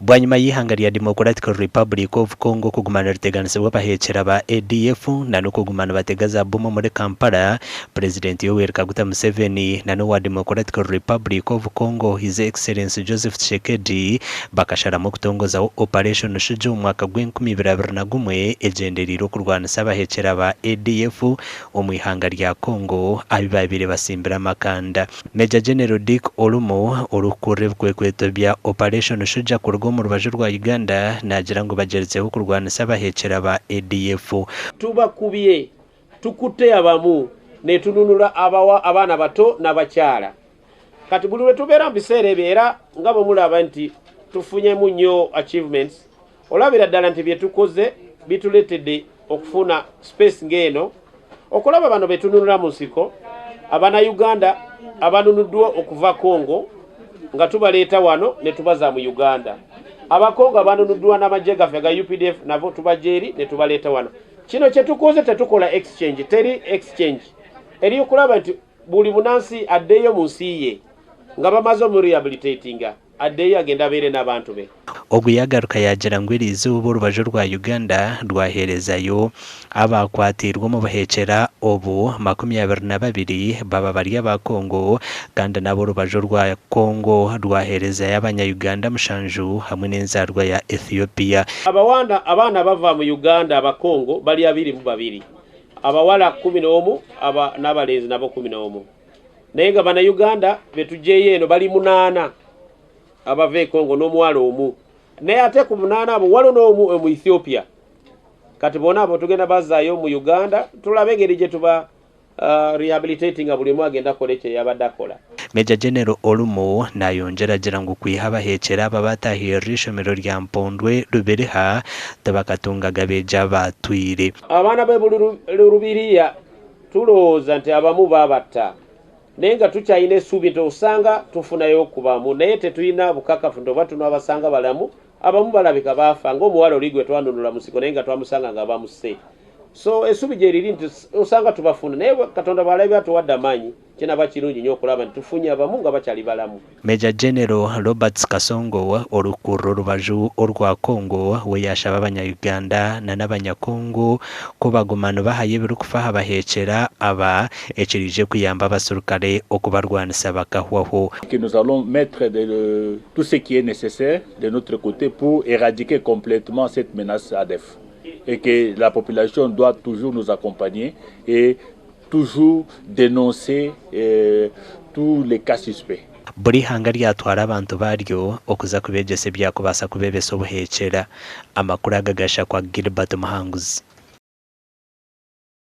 Bwanyima y'eihanga rya Democratic Republic of Congo kuguma niriteganisibwa abaheekyera ba ADF na n'okuguma nibatega za bomu omuri Kampala, Purezidenti Yoweri Kaguta Museveni na n'owa Democratic Republic of Congo His Excellency Joseph Tshisekedi bakasharamu okutongozaho Operation Shujaa omu mwaka gw'enkumi ibiri 21 egyendereire okurwanisa abaheekyera ba ADF omu ihanga rya Congo ahu baabaire batsimbire amakanda. Major General Dick Olumu, orikukurira ebikwekweto bya Operation Shujaa kuruga omu rubaju rwa Uganda naagira ngu bagyeritseho kurwanisa abaheekyera ba ADF. Tubakubye, tukutte abamu netununula abaana bato n'abakyala. Kati buli lwetubeera mu biseera ebyo era nga bwemulaba nti tufunyemu nnyo achievements, olabira ddala nti byetukoze bituletedde okufuna space ng'eno okulaba bano betununula mu nsiko abanauganda abanunuddwa okuva Congo nga tubaleeta wano netubaza mu Uganda. Abakongo abanunuddwa n'amagye gaffe aga UPDF nabo tubajja eri netubaleeta wano. Kino kyetukoze tetukola exchange, teri exchange eri okulaba nti buli munansi addeyo mu nsi ye nga bamaze omurehabilitatinga addeyo agende abeere n'abantu be. Ogu yaagaruka yaagira ngu eriizooba orubaju rwa Uganda rwaheerezayo abaakwatiirwe omu buheekyera obu 22 baba bari aba Congo kandi n'ab'orubaju orwa Congo rwaheerezayo abanya-Uganda mushanju hamwe n'enzaarwa ya Ethiopia. Abawana abaana abava mu Uganda aba Congo bari 22, abawala 11 n'abalenzi nabo 11. Naye nga bana-Uganda betugyeyo eno bali munaana abava e Congo n'omuwala omu. Naye ate ku munaana abo waliwo n'omu omu Ethiopia. Kati bona abo tugenda bazaayo mu Uganda tulabe engeri gye tuba rehabilitating nga buli omu agenda akole kye yabadde akola. Major General Olumu nayongyera agira ngu kwiha abaheekyera aba baatahirira eishomero rya Mpondwe Lubiriha tibakatungaga beegi abaatwire. Abaana b'e Lubiriha tulowooza nti abamu babatta naye nga tukyalina essuubi nti osanga tufunayo ku bamu naye tetulina bukakafu nti oba tunaabasanga balamu. Abamu balabika baafa ng'omuwala oli gwe twanunula mu nsiko naye nga twamusanga nga bamusse. So essuubi gyeriri nti osanga tubafuna naye Katonda bw'alabye atuwadde amaanyi kinaba kirungi nnyo okulaba nti tufunye abamu nga bakyali balamu. Major General Roberts Kasongo orikukurira orubaju orwa Congo we yaashaba abanya-Uganda na n'abanya-Congo ku baguma nibahayo ebirikufa aha baheekyera aba ekiraije kuyamba abaserukare okubarwanisa bakahwaho. Que nous allons mettre de tout ce qui est nécessaire de notre côté pour éradiquer complètement cette menace ADF et que la population doit toujours nous accompagner et toujours dénoncer tous les cas suspects. Buri ihanga ryatwara abantu baaryo okuza kubeegyesa ebyakubaasa kubeebesa obuheekyera. Amakuru aga gashakwa Gilbert Muhanguzi.